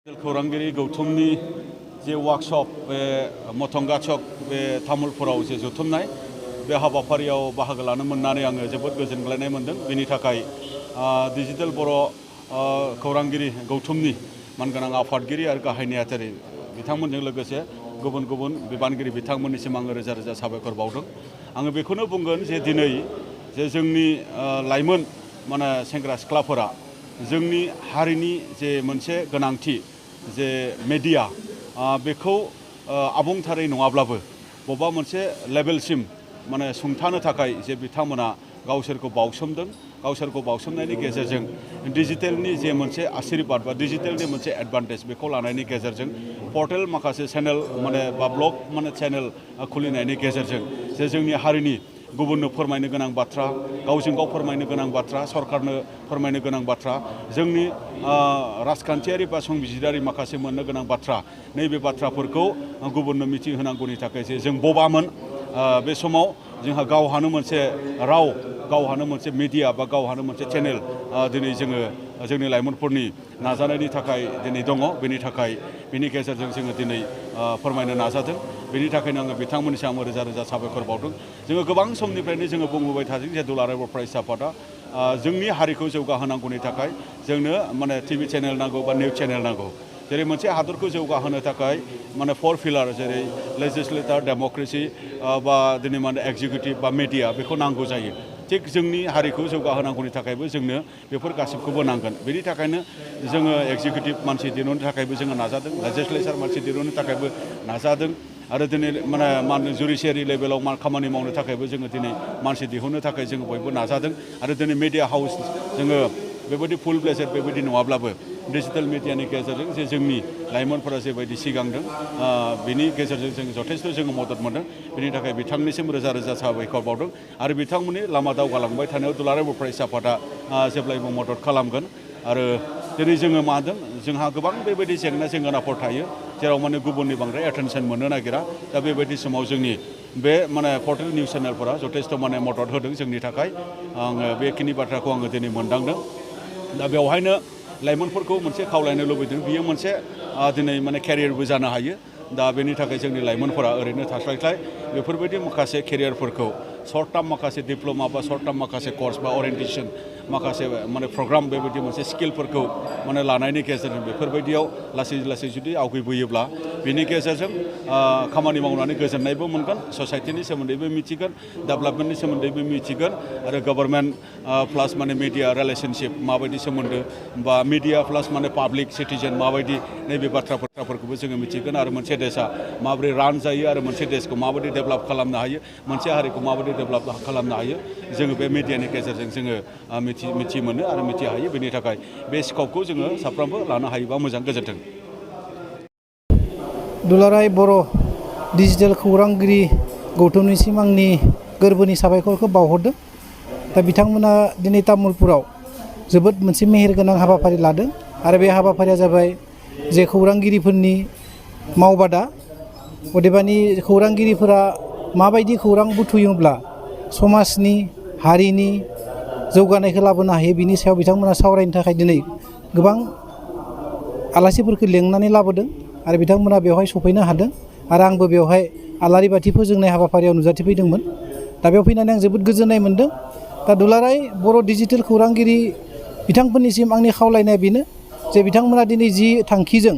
खौरांगिरि गौतमनि जे वर्कशप बे मथंगा चक बे तामुलपुराव जे जथुमनाय बे हाबाफारियाव बाहागो लानो मोननानै आङो जोबोद गोजोनग्लायनाय मोनदों। बेनि थाखाय डिजिटेल बर' खौरांगिरि गौतमनि मानगोनां आफादगिरि आरो गाहाय नेहाथारि बिथांमोनजों लोगोसे गुबुन गुबुन बिबानगिरि बिथांमोननिसिम आङो रोजा रोजा साबायखर बावदों। आङो बेखौनो बुंगोन जे दिनै जे जोंनि लाइमोन माने सेंग्रा सिख्लाफोरा जोंनि हारिनि जे मोनसे गोनांथि जे मेडिया बेखौ आबुंथारै नङाब्लाबो बबेबा मोनसे लेभेलसिम माने सुंथानो थाखाय जे बिथांमोना गावसोरखौ बावसोमदों। गावसोरखौ बावसोमनायनि गेजेरजों डिजिटेलनि जे मोनसे आशीर्बाद बा डिजिटेलनि मोनसे एडभान्टेज बेखौ लानायनि गेजेरजों पर्टेल माखासे चेनेल माने बा ब्लग माने चेनेल खुलिनायनि गेजेरजों जे जोंनि हारिनि गुबुननो फोरमायनो गोनां बाथ्रा, गावजों गाव फोरमायनो गोनां बाथ्रा, सरकारनो फोरमायनो गोनां बाथ्रा, जोंनि राजखान्थियारि बा संबिजिरारि माखासे मोननो गोनां बाथ्रा, नैबे बाथ्राफोरखौ गुबुननो मिथिहोनांगौनि थाखाय जे जों बबामोन बे समाव जोंहा गावहानो मोनसे राव, गावहानो मोनसे मिडिया बा गावहानो मोनसे चेनेल दिनै जोङो जोंनि लाइमोनफोरनि नाजानायनि थाखाय दिनै दङ। बेनि थाखाय बेनि गेजेरजों जोङो दिनै फोरमायनो नाजादों। बेनि थाखायनो आङो बिथांमोननिसिम आङो रोजा रोजा साबायखर बावदों। जोङो गोबां समनिफ्रायनो जोङो बुंबोबाय थादों जे दुलाराय बर' फरायसा आफादा जोंनि हारिखौ जौगाहोनांगौनि थाखाय जोंनो माने टिभि चेनेल नांगौ बा निउस चेनेल नांगौ। जेरै मोनसे हादरखौ जौगाहोनो थाखाय माने 4 पिलार जेरै लेजिस्लेटर, डेम'क्रेसि बा दिनै माने एक्जिकिउटिभ बा मिडिया बेखौ नांगौ जायो। थिग जोंनि हारिखौ जौगाहोनांगौनि थाखायबो जोंनो बेफोर गासिबखौबो नांगोन। बेनि थाखायनो जोङो एक्जिकिउटिभ मानसि दिहुननो थाखायबो जोङो नाजादों, लेजिस्लेचार मानसि दिहुननो थाखायबो नाजादों आरो दिनै माने जुडिसियारि लेभेलाव खामानि मावनो थाखायबो जोङो दिनै मानसि दिहुननो थाखाय जोङो बयबो नाजादों। आरो दिनै मिडिया हाउस जोङो बेबायदि फुल प्लेजेड बेबायदि नङाब्लाबो डिजिटेल मिडियानि गेजेरजों जे जोंनि लाइमोनफोरा जेबायदि सिगांदों बेनि गेजेरजों जों जथेस्थ' जोङो मदद मोनदों। बेनि थाखाय बिथांनिसिम रोजा रोजा साबायखर बावदों आरो बिथांमोननि लामा दावगालांबाय थानायाव दुलाराय बर' फरायसा आफादा जेब्लायबो मदद खालामगोन। आरो दिनै जोङो मादों जोंहा गोबां बेबायदि जेंनाफोर थायो जेराव माने गुबुननि बांद्राय एटेनसन मोननो नागिरा। दा बेबायदि समाव जोंनि बे माने पर्टेल निउस चेनेलफोरा जथेस्थ' माने मदद होदों जोंनि थाखाय। आङो बेखिनि बाथ्राखौ आङो दिनै मोनदांदों। दा बेवहायनो लाइमोनफोरखौ मोनसे खावलायनो लुबैदों, बियो मोनसे दिनै माने केरियारबो जानो हायो। दा बेनि थाखाय जोंनि लाइमोनफोरा ओरैनो थास्लायस्लाय बेफोरबायदि माखासे केरियारफोरखौ सर्ट टार्म माखासे डिप्ल'मा बा सर्ट टार्म माखासे कर्स बा अरिएन्टेसन माखासे माने प्रग्राम बेबायदि मोनसे स्किलफोरखौ माने लानायनि गेजेरजों बेफोरबायदियाव लासै लासै जुदि आवगायबोयोब्ला बेनि गेजेरजों खामानि मावनानै गोजोननायबो मोनगोन, ससाइटिनि सोमोन्दैबो मिथिगोन, डेभेलपमेन्टनि सोमोन्दैबो मिथिगोन आरो गभर्नमेन्ट प्लास माने मिडिया रिलेशनशिप माबायदि सोमोन्दो बा मिडिया प्लास माने पाब्लिक सिटिजेन माबायदि नैबे बाथ्राफोरखौबो जोङो मिथिगोन। आरो मोनसे देशा माबोरै रान जायो आरो मोनसे देशखौ माबायदि डेभेलप खालामनो हायो, मोनसे हारिखौ माबायदि डेभेलप खालामनो हायो, जोङो बे मिडियानि गेजेरजों जोङो मिथि मोनो आरो मिथिहायो। बेनि थाखाय बे स्कपखौ जोङो साफ्रोमबो लानो हायोबा मोजां। गोजोन्थों। दुलाराय बर' डिजिटेल खौरांगिरि गौतमनिसिम आंनि गोरबोनि साबायखरखौ बावहरदों। दा बिथांमोना दिनै तामुलपुराव जोबोद मोनसे मेहेरगोनां हाबाफारि लादों आरो बे हाबाफारिया जाबाय जे खौरांगिरिफोरनि मावबादा। अदेबानि खौरांगिरिफोरा माबायदि खौरां बुथुमोब्ला समाजनि हारिनि जौगानायखौ लाबोनो हायो बिनि सायाव बिथांमोना सावरायनो थाखाय दिनै गोबां आलासिफोरखौ लेंनानै लाबोदों आरो बिथांमोना बेवहाय सफैनो हादों आरो आंबो बेवहाय आलारि बाथि फोजोंनाय हाबाफारियाव नुजाथिफैदोंमोन। दा बेयाव फैनानै आं जोबोद गोजोननाय मोन्दों। दा दुलाराय बर' डिजिटेल खौरांगिरि बिथांफोरनिसिम आंनि खावलायनाया बेनो जे बिथांमोना दिनै जि थांखिजों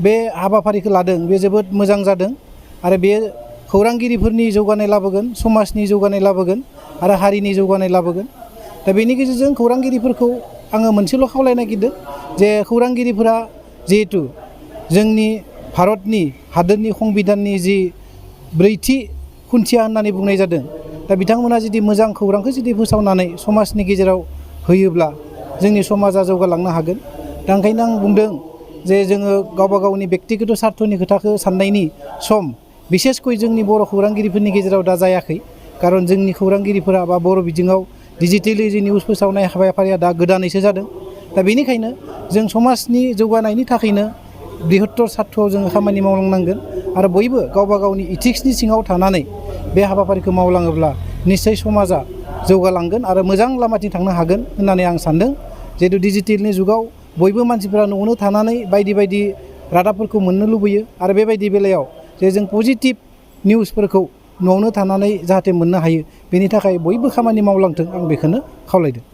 बे हाबाफारिखौ लादों बे जोबोद मोजां जादों आरो बे खौरांगिरिफोरनि जौगानाय लाबोगोन, समाजनि जौगानाय लाबोगोन आरो हारिनि जौगानाय लाबोगोन। दा बेनि गेजेरजों खौरांगिरिफोरखौ आङो मोनसेल' खावलायनो नागिरदों जे खौरांगिरिफोरा जिहेथु जोंनि भारतनि हादोरनि संबिधाननि जि 4थि खुन्थिया होननानै बुंनाय जादों। दा बिथांमोना जुदि मोजां खौरांखौ जुदि फोसावनानै समाजनि गेजेराव होयोब्ला जोंनि समाजा जौगालांनो हागोन। दा ओंखायनो आं बुंदों जे जोङो गावबा गावनि बेक्तिगत सार्थनि खोथाखौ साननायनि सम बिसेसकय जोंनि बर' खौरांगिरिफोरनि गेजेराव दा जायाखै। खारन जोंनि खौरांगिरिफोरा बा बर' बिजोङाव डिजिटेलि जि निउस फोसावनाय हाबाफारिया दा गोदानैसो जादों। दा बेनिखायनो जों समाजनि जौगानायनि थाखायनो बृहत्तर सार्थआव जोङो खामानि मावलांनांगोन आरो बयबो गावबा गावनि इथिक्सनि सिङाव थानानै बे हाबाफारिखौ मावलाङोब्ला निस्सय समाजा जौगालांगोन आरो मोजां लामाथिं थांनो हागोन होननानै आं सान्दों। जिहेतु डिजिटेलनि जुगाव बयबो मानसिफोरा न'आवनो थानानै बायदि बायदि रादाबफोरखौ मोननो लुबैयो आरो बेबायदि बेलायाव जे जों पजिटिभ निउसफोरखौ न'आवनो थानानै जाहाथे मोननो हायो बेनि थाखाय बयबो खामानि मावलांथों आं बेखौनो खावलायदों।